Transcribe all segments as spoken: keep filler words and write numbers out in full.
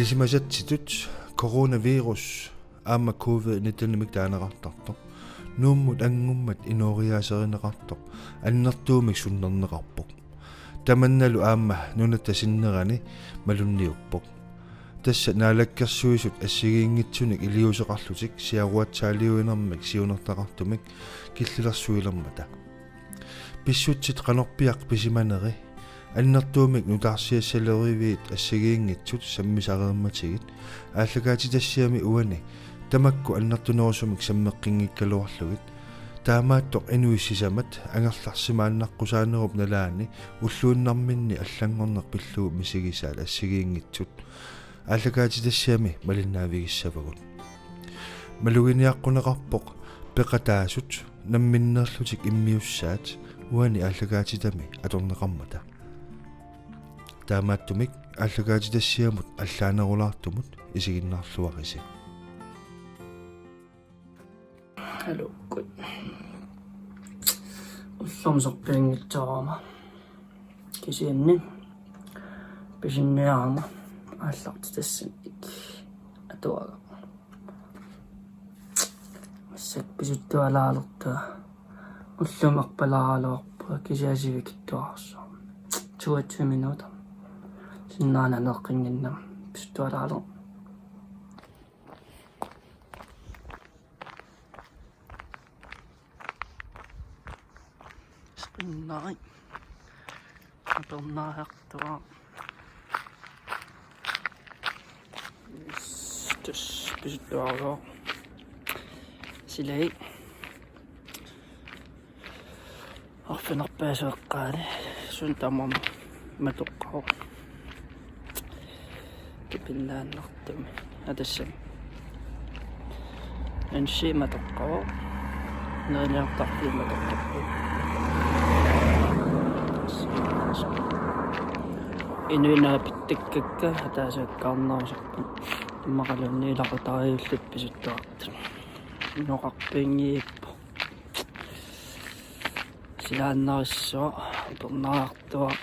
Ilisimasatsitut coronavirus aamma covid nittenimik taaneqartartoq Nuummut anngummat inooriaaserineqartoq annertuumik sunnerneqarpoq. Tamannalu aamma nunatta sinnerani malunniuppoq. Tassa Naalakkersuisut assigiinngitsunik iliuuseqarlutik siaruatsaaliuinermik siunertaqartumik killilersuilermata. Pissutsit qanorpiaq pisimaneri, annertuumik nutaarsiassaleriviit assigiinngitsut sammisareermatigit, aallakaatitassiami uani tamakku annertunerusumik sammeqqinngikkaluarlugit, taamaattoq inuit sisamat angerlarsimaannaqqusaanerup nalaani ulluinnarminni allanngorneq pillugu misigisaat assigiinngitsut aallakaatitassiami malinnaavigissavagut. Maluginiaqquneqarpoq peqataasut namminneerlutik immiussaat uani aallakaatitami atorneqarmata. Taamaattumik aallakaatitassiamut allaanerulaartumut isiginnaarluarisi. Aluukkut. Ullormi soqqiinngitsoorama. Kisianni pisinniarama aallartitassanik atuagaq. Massakkut pisuttualaalertunga ullumi arpalaaraluarpunga kisianni sivikitsuararsuaq. Toogtyve minutter. Sinnaanani eqqinnginnama pisuttualaalerpunga. Skinnai. Atornaartuaq. Tassa pisuttuararsuaq. Silai. Arfineq-pingasuup eqqaani suut tamarmik matoqqavoq. Tupinnaannartumik. Atassami. Ansi matoqqavoq. Neriniartarfiit matoqqapput. Inuit naapittukkakka ataasiakkaarnerusarput. Immaqaluunniit ilaqutariiullutik pisuttuartut. Inoqarpinngiippoq. Silaannarissuaq, atornaartuaq.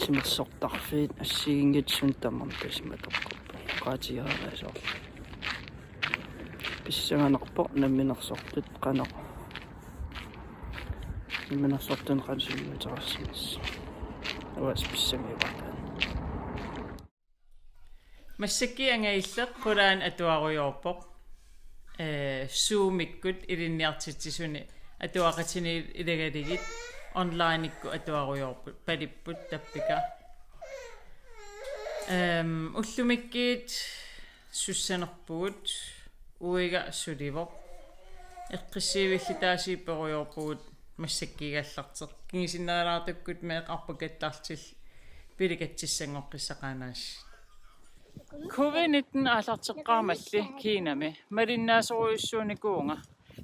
Timersortarfiit assigiinngitsut tamarmik tassa matoqqapput. Oqaatigereersoq. Pissanganarpoq namminersortut qanoq. Namminersortut qanoq sunniuteqarsimassooq. Uanga pissangajuartaan. Massakkut angajulleq qulaani atuarujoorpoq. Ee, Zoomikkut ilinniartitsisuni atuaqatini ilagalugit onlinekkut atuarujoorput, palipput tappika. Ehm, ullumikkut sussanerpugut, uiga sulivoq. Eqqissiivillutaasiit perujoorpugut massakkuugallartoq. Kingusinnerulaartukkut meeqqat arpakattarlutillu pileqatsissanngoqqissaqaanaassuugut. Covid nitten aallarteqqaarmalli Kinami malinnaasorujussuunikuuvunga.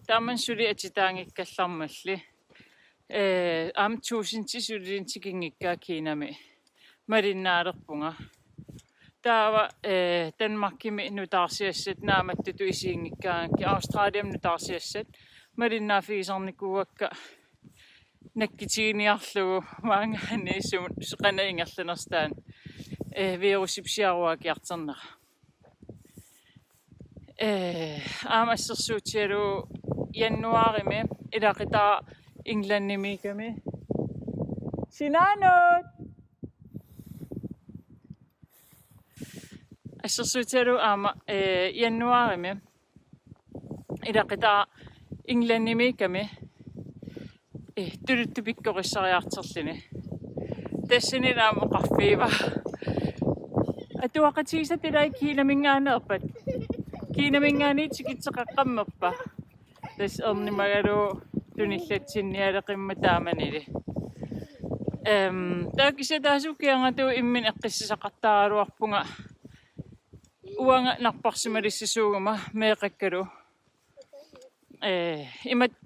Taamani suli atitaanngikkallarmalli. Ee, aamma tuusinti sulilinni tikinngikkaat Kinami malinnaalerpunga. Taava, ee, Danmarkimi nutaarsiassat naammattutut isiginngikkaangakkit Australiami nutaarsiassat malinnaaffigisarnikuuakka nakkutiginiarlugu maanngaanniit sumut qanoq ingerlanersoq taanna, ee, virusip siaruakiartornera. Ee, aamma assersuutigalugu januaarimi ilaqutariit Englandimiikkami. Sinaanut! Assersuutigalugu aamma, ee, januaarimi ilaqutariit Englandimiikkami, ee, tuluttut pikkorissariartorluni. Tassani aamma oqarfigiva: Atuaqatigisatit ilai Kinaminngaanneerpat? Kinaminngaanniit tikitseqaqqammerpa? Tassa ernumagalugu tunillatsinnialeqimmat taamanili. Ehm, taava kisianni taassuma kiangatigut imminut eqqissisaqartaraluarpunga uanga napparsimalissasuuguma meeqqakkalu. Ee, imatut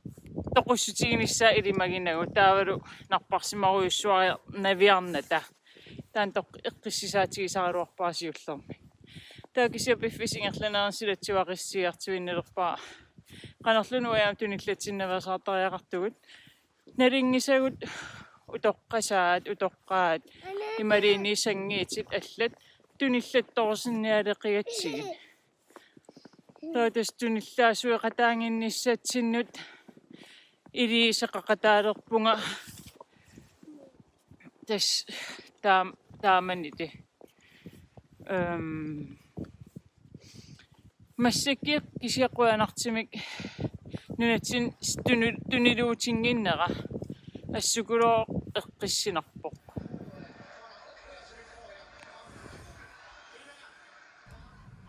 toqussutiginissaat ilimaginagu taavalu napparsimarujussuarnaviarnata. Taanna toqqaannaq eqqissisaatigisaraluarpara siullermik. Taava kisianni piffissap ingerlanerani silassaqartitsiviujuartuinnarpara. Qanorluunniit aamma tunillatsinnaveersaartariaqartugut. Nalunngisagut utoqqasaat, utoqqaat. imaluunniit sanngiitit allat tunillattorusinnialeqigatsigit. Taava tassa tunillaasueqataaginnissatsinnut iliuuseqaqataalerpunga tassa taam-, taamanili. Øhm, massakkut kisianni qujanartumik nunatsinni tuni-, tuniluutinnginnera assukulooq eqqissinarpoq.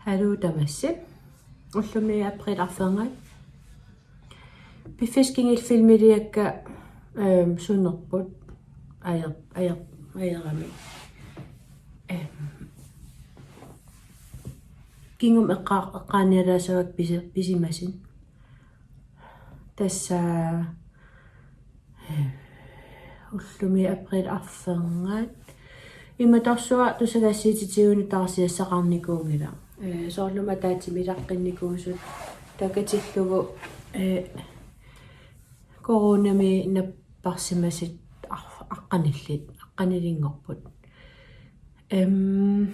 Haluu tamassi. Ullumi april arferngat. Piffissaq kingulleq filmiliakka, øhm, sunerput ajer-, ajer-, ajeramik. Øhm, kingumut eqqa-, eqqaanialaasavakka pisi-, pisimasut. Tassa, eh, ullumi april arferngat. Imatorsuaq tusagassiuutitigut taarsiassaqarnikuunngilaq. Eh, soorlu aamma ataatsimik ilaqqinnikuusut taava katillugu, eh, coronami napparsimasut ar-, aqqanillit, aqqanilinngorput. Øhm,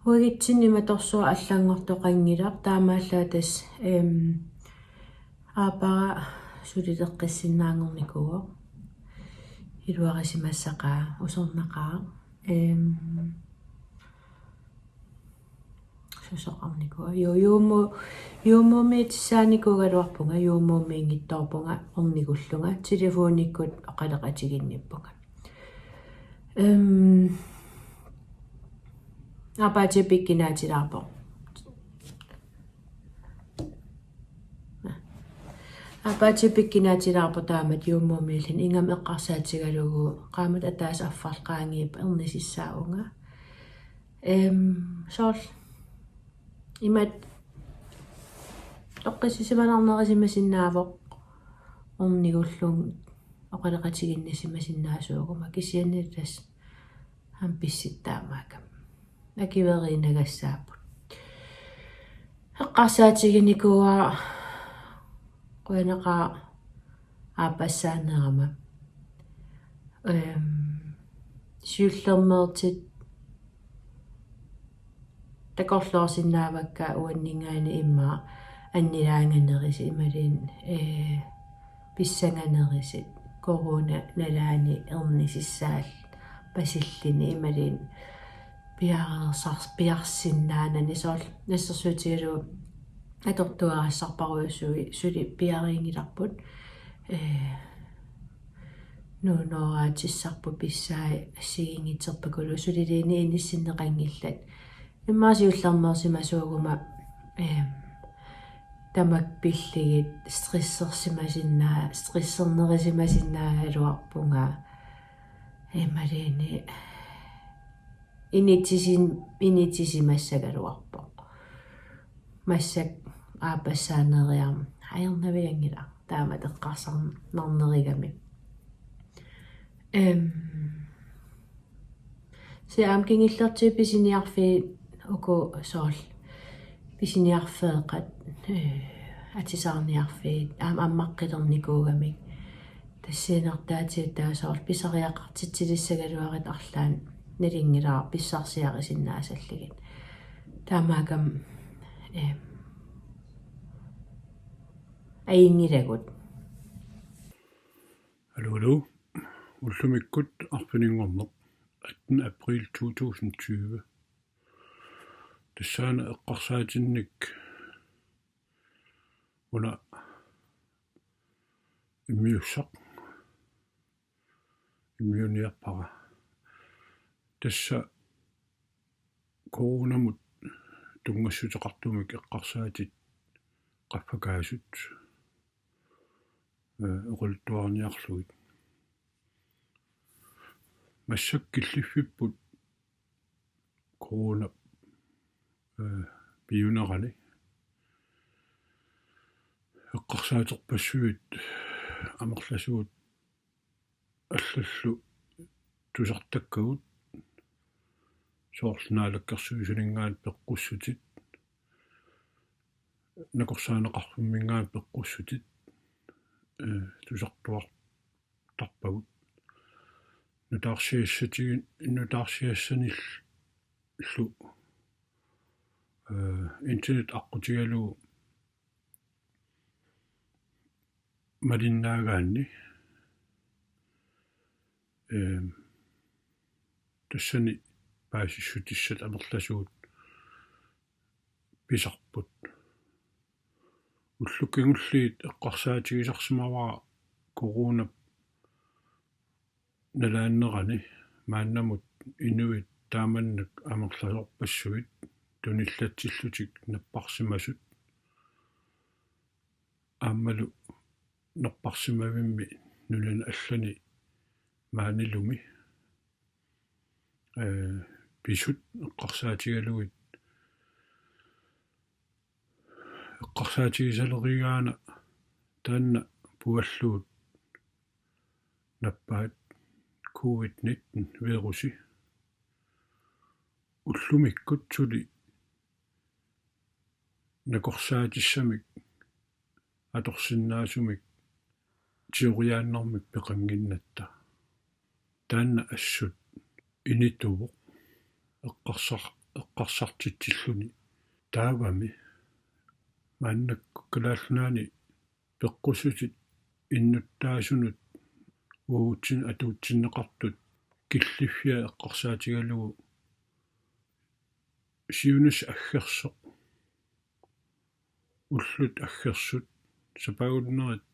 Uagutsinni imatorsuaq allanngortoqanngilaq, taamaallaat tassa, øhm, aappara sulileqqissinnaanngornikuuvoq. Iluarisimassaqaaq, usornaqaaq. Øhm, susoqarnikuuvoq. Juu, juummu-, juummuumiitissaanikuugaluarpunga, juummuumiinngitsoorpunga ornigullunga, telefonikkut oqaloqatiginnippunga. Øhm, aappaatigullu pikkunaatilaarpoq. Aappaatigullu pikkunaatilaarpoq taamatut juummuumiilluni, ingammik eqqarsaatigalugu qaammat ataaseq affarlu qaangiuppat ernisissaavunga. Øhm, soorlu imatut toqqissisimanarnerisimasinnaavoq ornigullunga oqaloqatiginnisimasinnaasuuguma, kisianni tassa aamma pissutsit taamaakkami akueriinagassaapput. Eqqarsaatiginikuuara qujanaqaaq aappassaanerama. Øhm, siullermeertut takorloorsinnaavakka uanninngaanniit immaqa annilaanganerisut imaluunniit, eh, pissanganerisut, corona nalaani ernisissaalluni pasilluni imaluunniit piareersar-, piarsinnaanani, soorlu assersuutigalugu atortugarisarparujussuit suli piariinngilarput, eh, nuunooraatsissarput pissai assigiinngitsorpakuluupput, sulilluunniit inissinneqanngillat. Immaqa siullermeersimasuuguma, ehm, tamakku pillugit stressersimasinnaa-, stressernerisimasinnaagaluarpunga. Imaluunniit initisin-, initisimassagaluarpoq. Massakkut aappassaanerit aamma ajornavianngilaq taamatut eqqarsarnarnerugami. Øhm, kisianni aamma kingullertigut pisiniarfiit uku soorlu pisiniarfeeqqat, eh, atisaarniarfiit aamma ammaqqilernikuugamik. Tassa siunertaatigut taava soorlu pisariaqartitsilissagaluarutta arlaannik nalunngilara pissarsiarisinnaassallugit. Taamaakkami, eh, ajunngilagut. Haluu, haluu. Ullumikkut arfininngorneq, atten april to tusind tyve. Tassaana eqqarsaatinnik una immiussaq immiuniarpara. Tassa coronamut tunngassuteqartumik eqqarsaatit qaffakaasut, eh, oqaluttuarniarlugit. Massakkut killiffipput corona, eh, piunerani. Eqqarsaaterpassuit amerlasuut allallu tusartakkagut, soorlu Naalakkersuisuninngaanniit peqqussutit, Nakorsaaneqarfimminngaanniit peqqussutit, eh, tusartuartarpagut. nutaarsiassatigu-, nutaarsiassanillu, eh, internet aqqutigalugu malinnaagaanni, eh, tassani paasissutissat amerlasuut pisarput. Ullut kingulliit eqqarsaatigisarsimavara coronap nalaannerani maannamut inuit taamannak amerlasoorpassuit tunillatsillutik napparsimasut aammalu napparsimavimmi nunani allani maanilumi, eh, pisut eqqarsaatigalugit eqqarsaatigisalerigaana taanna pualluut nappaat covid nitten virusi. Ullumikkut suli nakorsaatissamik atorsinnaasumik tigoriaannarmik peqannginnatta. Taanna assut inituuvoq eqqarsar-, eqqarsartitsilluni. Taavami maannakkut Kalaallit Nunaanni peqqussutit innuttaasunut uagutsinnut atuutsinneqartut killiffia eqqarsaatigalugu siunissaq aggersoq, ullut aggersut, sapagunnerit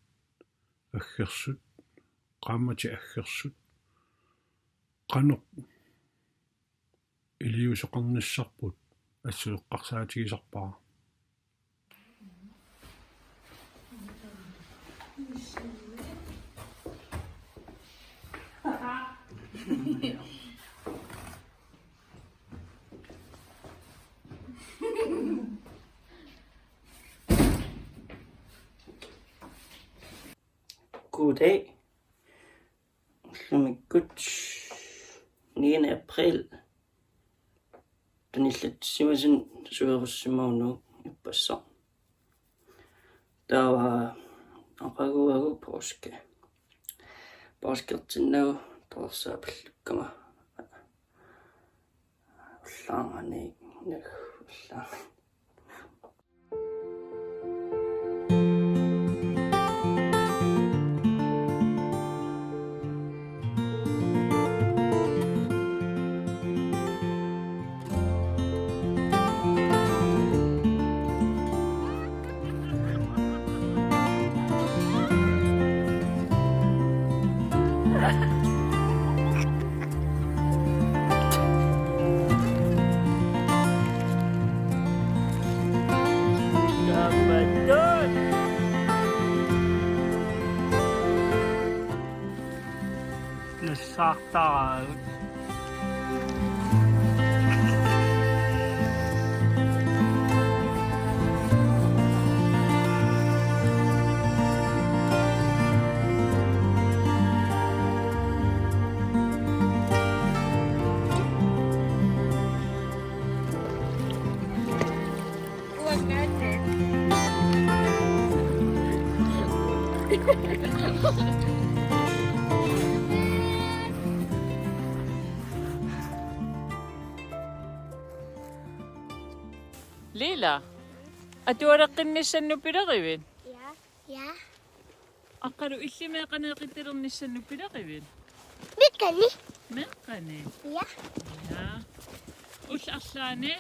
aggersut, qaammatit aggersut, qanoq iliuuseqarnissarput assut eqqarsaatigisarpara. Goddag. Ullumikkut niende april. Tunillatsimasin suerussimaunuk ippassaq. Taava aqaguagu påske. Påskertinnagu toqorsaapallukkama. Ullaarnani, nag, ullaarnani. Nassaartaraat. Uangaanne. Lila, atualeqqinnissannut pilerivit? Ja. Ja. Aqqalu, illit meeqqaneeqittalernissannut pilerivit? Meeqqani. Meeqqani? Ja. Ja. Ullut arlaanni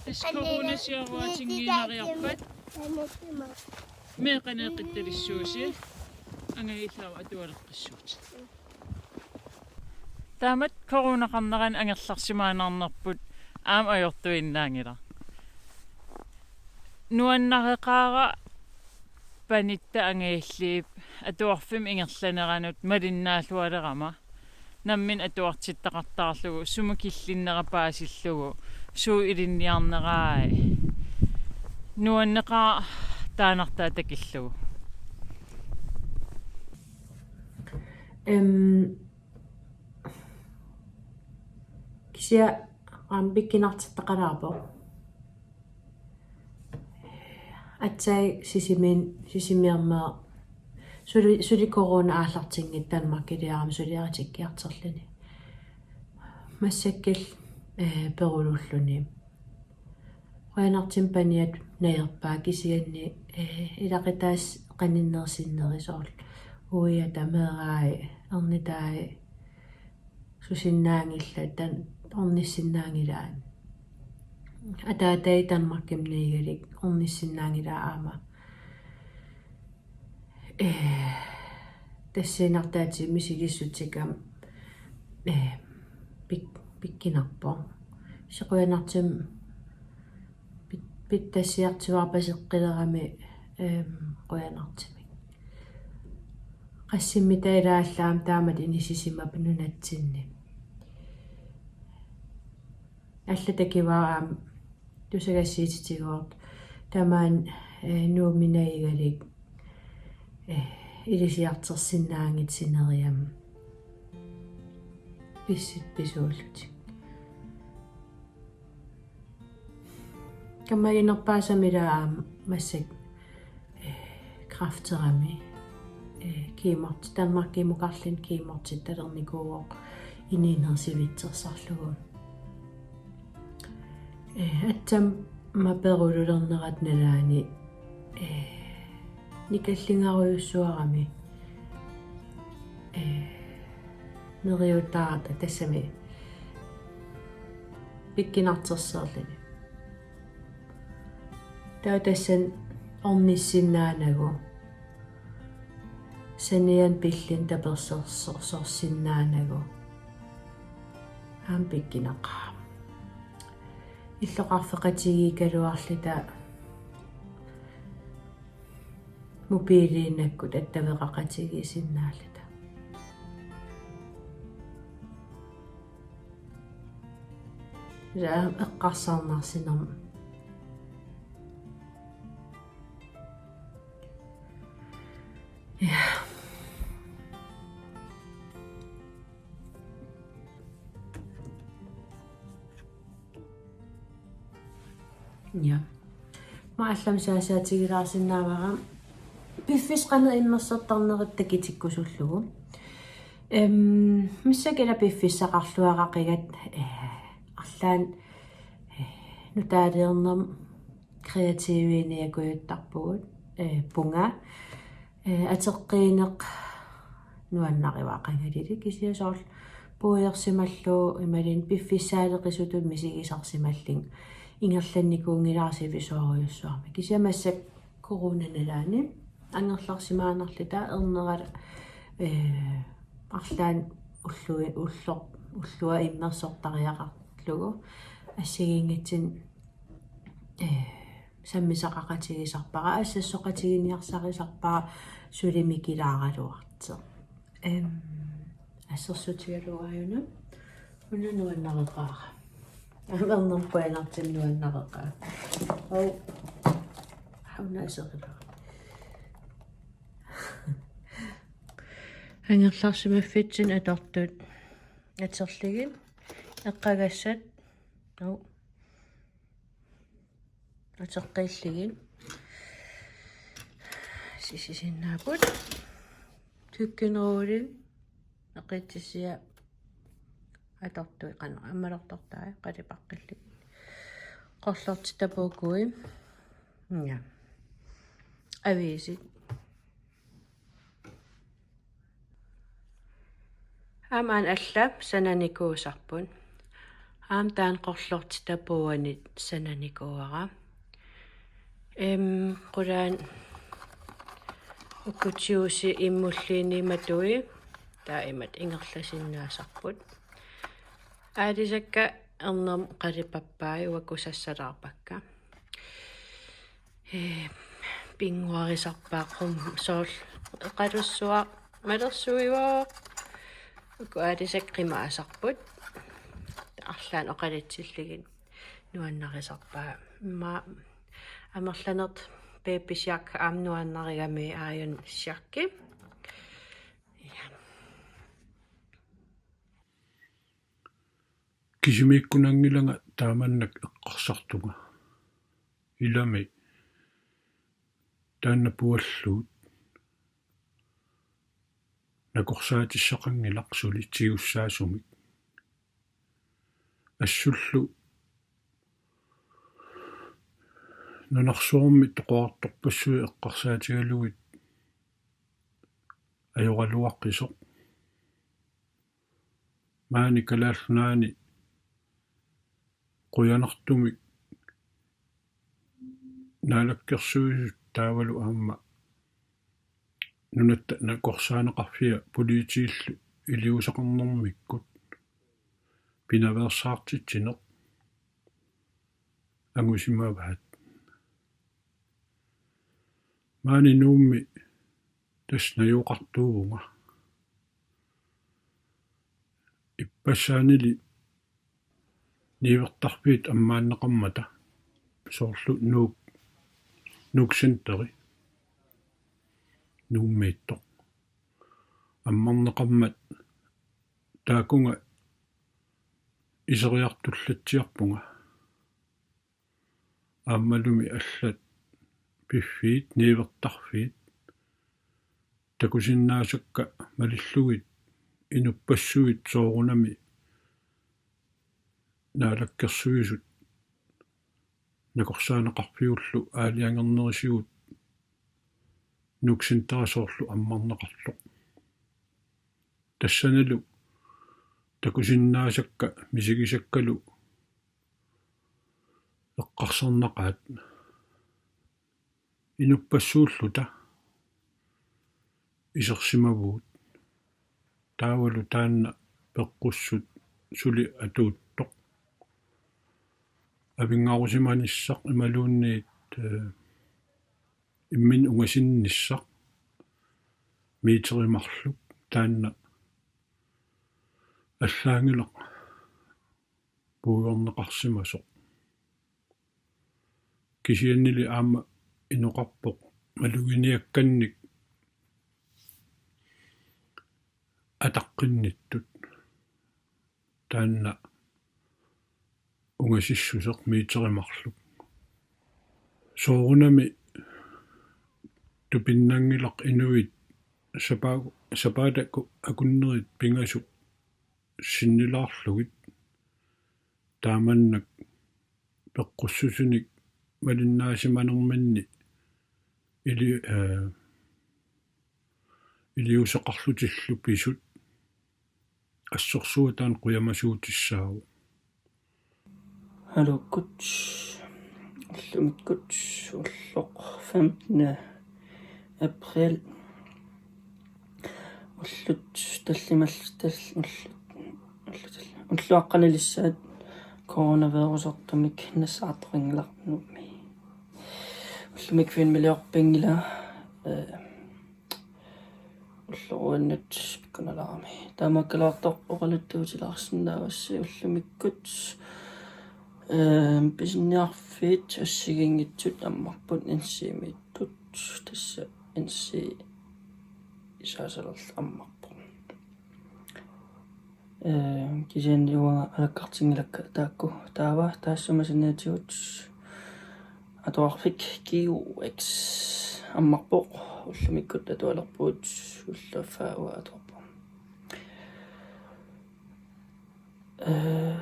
tassa coronasiaruatinngiinnariarpat meeqqaneeqittalissuusi, angajulleq atualeqqissuutit. Taamatut coronaqarnerani angerlarsimaannarnerput aamma ajortuinnaanngilaq. Nuannareqaara panitta angajulliup atuarfimmi ingerlaneranut malinnaallualerama nammineq atuartittaqartarlugu, sumut killinnera paasillugu, suut ilinniarnerai. Nuanneqaaq taannartaa takillugu. Em, kisianni aamma pikkunartittaqalaarpoq. Aatsaat Sisimiun-, Sisimiormiut Suli, suli corona aallartinngitsoq Danmarkiliarami suliaritikkiartorluni. Massakkut, eh, perululluni. Qujanartumik paniat najerpaat kisianni, eh, ilaquttat qaninnerit sinneri soorlu uiata meerai, ernitai, susinnaanngillat, taanna ornissinnaanngilaat. Ataatai Danmarkimi najugalik ornissinnaanngilaat aamma. Eh, tassanngaanniit misigissutsikkama, eh, pik-, pikkunarpoq. Soorlu qujanartumik pit-, pitsassiartuaarpasseqqilerami, ehm, qujanartumik. Qassimmita ilaallu aamma taamatut inissisimapput nunatsinni. Allatut takuara aamma tusagassiuutitigoortoq tamaani, eh, Nuummi najugalik, eh, ilusiartorsinnaanngitsoq sineriammi. Pissutsit pisuullutik. Kammaginerpaasami ilaa aamma massakkut, eh, kræfterami, eh, kemot-, Danmarkimukarluni kemotertalernikuuvoq inuuneq sivitsersarlugu. Eh, aatsaat aamma perululernerata nalaani, eh, nikalligarujussuarami, eh, neriuutaata tassami pikkunartorsiorluni. Taava tassani ornissinnaanagu. Saniani pilluni tapersersorsinnaanagu. Aamma pikkunaqaaq. Illoqarfeqatigiikkaluarluta mobiiliinnakkut attaveqaqatigiissinnaalluta. Ilaa eqqarsarnarsinermi. Ja. Ja. Aamma allamik saasaatigilaarsinnaavara piffissaq qanoq immersortarnersoq takutikkusullugu. Ehm, massakkut ilaa piffissaqarluaraqigatta, eh, arlaannik, eh, nutaaliornermut kreativiiniakujuttarpugut, eh, punga, eh, atoqqiineq nuannarivara qangalili kisianni soorlu puiorsimallugu imaluunniit piffissaaleqisutut misigisarsimallunga ingerlannikuunngilara sivisoorujussuarmik. Kisianni massakkut corona nalaani angerlarsimaannarluta ernera, eh, arlaannik ullui-, ulloq-, ullua immersortariaqarlugu assigiinngitsunik, eh, sammisaqaqatigisarpara, assassoqatiginiarsarisarpara suli mikilaaraluartoq. Ehm, assersuutigalugu aajuna. Una nuannareqaara. Aamma ernermut qujanartumik nuannareqaara. Ov. Una aserilara. Angerlarsimaffitsinni atortut atorlugit. Eqqagassat. Ov. Atoqqiillugit. Sissisinnaapput. Køkkenrulle. Eqqissiaq atortui qanoq ammalortortai qalipaqqillugit. Qorlortitta puukui. Ja. Aviisit. Aamma aana alla sananikuusarput. Aamma taanna qorlortitta puuanut sananikuuara. Em, qulaani uku juice immulluunniit matui taava imatut ingerlasinnaasarput. Aalisakka ernermut qalipappai, uagut sassalaarpakka. Ee, pinnguarisarpara qum-, soorlu oqalussuaq malersuivoq. Uku aalisakka qimaasarput. Arlaannik oqalutsillugit nuannarisarpara. Immaqa amerlanertut Baby Shark aamma nuannarigami, aajuna Sharki. Ja. Kisimiikkunanngilanga taamannak eqqarsartunga. Ilami taanna pualluut. nakorsaatissaqanngilaq suli tigussaasumik. Assullu nunarsuarmi toqorartorpassuit eqqarsaatigalugit ajoraluaqisoq. Maani Kalaallit Nunaanni qujanartumik naalakkersuisut taavalu aamma nunatta nakorsaaneqarfia politiillu iliuuseqarnermikkut pinaveersaartitsineq angusimavaat. Maani Nuummi tassa najugaqartuuvunga. Ippassaanili niuertarfiit ammaanneqarmata, soorlu Nuuk, Nuuk Centeri Nuummiittoq, ammarneqarmat taakkunga iseriartullatsiarpunga. Aammalumi allat piffiit niuertarfiit takusinnaasakka malillugit inuppassuit soorunami naalakkersuisut nakorsaaneqarfiullu aalajangernerisigut Nuuk Centeri soorlu ammarneqartoq. Tassanilu takusinnaasakka misigisakkalu eqqarsarnaqaat inuppassuulluta isersimavugut. Taavalu taanna peqqussut suli atuuttoq avinngarusimanissaq imaluunniit, eh, imminut ungasinnissaq meterit marluk, taanna allaanngilaq puigorneqarsimasoq. Kisiannili aamma inoqarpoq maluginiakkannik ataqqinnittut, taanna ungasissuseq meterit marluk. Soorunami tupinnanngilaq inuit sapa-, sapaatip akunnerit pingasut sinnilaarlugit taamannak peqqussusinik malinnaasimanerminni ili-, eh, iliuuseqarlutillu pisut assorsuaq taanna qujamasuutissaavoq. Haluukkut, ullumikkut, ulloq femtende april. Ullut tallimal-, tal-, ullut, ullut talli-, ulloq aqqanilissaat coronavirusertumik nassaartoqanngilaq Nuummi. Ullumikkut filmiliorpinngilanga, eh, ulloq uannut pikkunalaarami. Taamaakkalaartoq oqaluttuutilaarsinnaavassi ullumikkut. Ehm, pisiniarfiit assigiinngitsut ammarput N C-miittut, tassa N C isaasalerlu ammarpoq. Ehm, kisianni uanga alakkartinngilakka taakku. Taava taassuma saniatigut atuarfik G U X ammarpoq, ullumikkut atualerpugut, ulloq affaa uanga atuarpunga. Eh,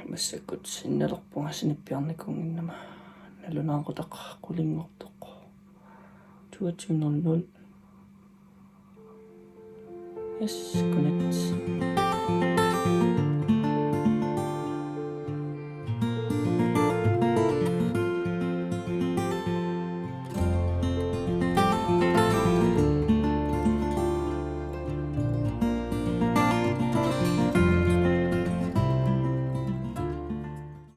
massakkut sinnalerpunga sinippiarnikuunnginnama. Nalunaaqutaq qulinngortoq. Toogtyve nul nul. Yes, godnat.